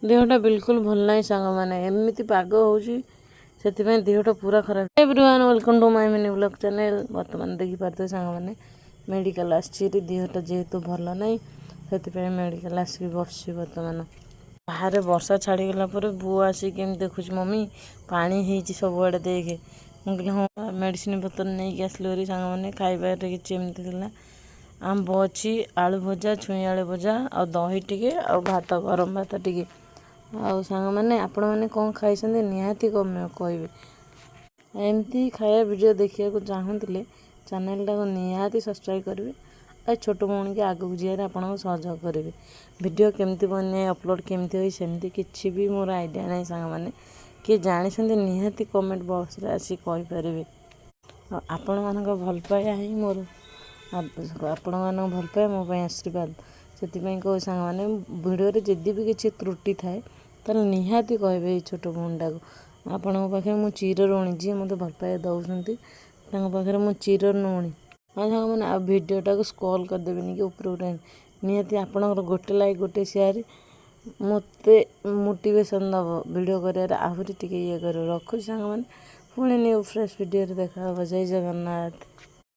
ଦେହଟା ବିଲକୁଲ ଭଲ ନାହିଁ ସାଙ୍ଗମାନେ, ଏମିତି ପାଗ ହେଉଛି, ସେଥିପାଇଁ ଦେହଟା ପୁରା ଖରାପ। Everyone, welcome to my mini vlog channel. ବର୍ତ୍ତମାନ ଦେଖିପାରୁଥିବେ ସାଙ୍ଗମାନେ, ମେଡ଼ିକାଲ ଆସିଛି। ଦେହଟା ଯେହେତୁ ଭଲ ନାହିଁ, ସେଥିପାଇଁ ମେଡ଼ିକାଲ ଆସିକି ବସିଛି। ବର୍ତ୍ତମାନ ବାହାରେ ବର୍ଷା ଛାଡ଼ିଗଲା ପରେ ପୁଅ ଆସିକି କେମିତି ଦେଖୁଛି, ମମି ପାଣି ହେଇଛି ସବୁଆଡ଼େ ଦେଖେ। ମୁଁ କହିଲି ହଁ। ମେଡ଼ିସିନ ପତ୍ର ନେଇକି ଆସିଲି ଭାରି ସାଙ୍ଗମାନେ। ଖାଇବାରେ କିଛି ଏମିତି ଥିଲା, ଆମ୍ବ ଅଛି, ଆଳୁ ଭଜା, ଛୁଇଁ ଆଳୁ ଭଜା, ଆଉ ଦହି ଟିକେ, ଆଉ ଭାତ, ଗରମ ଭାତ ଟିକେ। ଆଉ ସାଙ୍ଗମାନେ, ଆପଣମାନେ କ'ଣ ଖାଇଛନ୍ତି ନିହାତି କହିବେ। ଏମିତି ଖାଇବା ଭିଡ଼ିଓ ଦେଖିବାକୁ ଚାହୁଁଥିଲେ ଚ୍ୟାନେଲଟାକୁ ନିହାତି ସବସ୍କ୍ରାଇବ୍ କରିବେ, ଆଉ ଛୋଟ ଭଉଣୀକି ଆଗକୁ ଯିବାରେ ଆପଣଙ୍କୁ ସହଯୋଗ କରିବେ। ଭିଡ଼ିଓ କେମିତି ବନାଏ, ଅପଲୋଡ଼ କେମିତି ହୁଏ, ସେମିତି କିଛି ବି ମୋର ଆଇଡ଼ିଆ ନାହିଁ ସାଙ୍ଗମାନେ। କିଏ ଜାଣିଛନ୍ତି ନିହାତି କମେଣ୍ଟ ବକ୍ସରେ ଆସିକି କହିପାରିବେ। ଆଉ ଆପଣମାନଙ୍କ ଭଲ ପାଇବା ହିଁ ମୋର, ଆପଣମାନଙ୍କ ଭଲ ପାଇବା ମୋ ପାଇଁ ଆଶୀର୍ବାଦ। ସେଥିପାଇଁ କହୁଛି ସାଙ୍ଗମାନେ, ଭିଡ଼ିଓରେ ଯଦି ବି କିଛି ତ୍ରୁଟି ଥାଏ ତାହେଲେ ନିହାତି କହିବେ ଏଇ ଛୋଟ ଭଉଣୀଟାକୁ। ଆପଣଙ୍କ ପାଖରେ ମୁଁ ଚିର ଋଣୀ। ଯିଏ ମୋତେ ଭଲ ପାଇବା ଦେଉଛନ୍ତି, ତାଙ୍କ ପାଖରେ ମୁଁ ଚିର ଋଣୀ। ହଁ ସାଙ୍ଗମାନେ, ଆଉ ଭିଡ଼ିଓଟାକୁ ସ୍କ୍ରୋଲ୍ କରିଦେବେନି କି ଉପରକୁ, ନିହାତି ଆପଣଙ୍କର ଗୋଟେ ଲାଇକ୍, ଗୋଟେ ସେୟାର ମୋତେ ମୋଟିଭେସନ୍ ଦେବ ଭିଡ଼ିଓ କରିବାରେ, ଆହୁରି ଟିକେ ଇଏ କରିବ। ରଖୁଛି ସାଙ୍ଗମାନେ, ପୁଣି ନ୍ୟୁ ଫ୍ରେଶ୍ ଭିଡ଼ିଓରେ ଦେଖା ହେବ। ଜୟ ଜଗନ୍ନାଥ।